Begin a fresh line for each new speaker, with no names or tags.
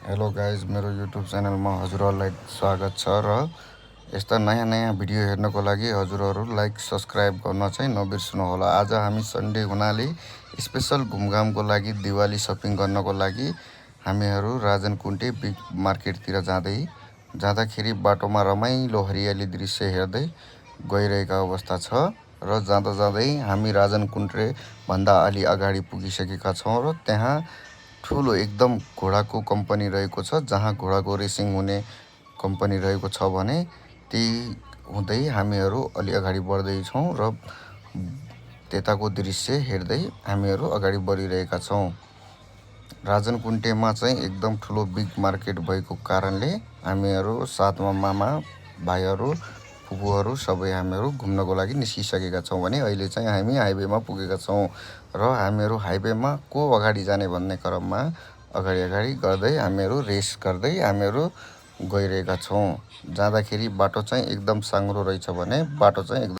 Hello guys, मेरो YouTube च्यानलमा हजुरहरूलाई स्वागत छ र यस्ता नयाँ भिडियो हेर्नको लागि हजुरहरू लाइक सब्सक्राइब गर्न चाहिँ नबिर्सनु होला। आज हामी सन्डे हुनाले स्पेशल घुमघामको लागि दिवाली सपिङ गर्नको लागि हामीहरू राजनकुटे बिग मार्केटतिर जाँदाखेरि बाटोमा रमाइलो हरियाली दृश्य हेर्दै गइरहेका अवस्था छ र जाँदै हामी राजनकुटे भन्दा अलि अगाडि पुगिसकेका छौँ र त्यहाँ ठुलो एकदम घोडाको कम्पनी रहेको छ, जहाँ घोडाको रेसिङ हुने कम्पनी रहेको छ भने ती हुँदै हामीहरू अलि अगाडि बढ्दैछौँ र त्यताको दृश्य हेर्दै हामीहरू अगाडि बढिरहेका छौँ। राजनकुटेमा चाहिँ एकदम ठुलो बिग मार्केट भएको कारणले हामीहरू साथमा मामा भाइहरू फुपूहरू सबै हामीहरू घुम्नको लागि निस्किसकेका छौँ भने अहिले चाहिँ हामी हाइवेमा पुगेका छौँ र हामीहरू हाइवेमा को अगाडि जाने भन्ने क्रममा अगाडि गर्दै हामीहरू रेस गर्दै हामीहरू गइरहेका छौँ। जाँदाखेरि बाटो चाहिँ एकदम साँघुरो रहेछ भने बाटो चाहिँ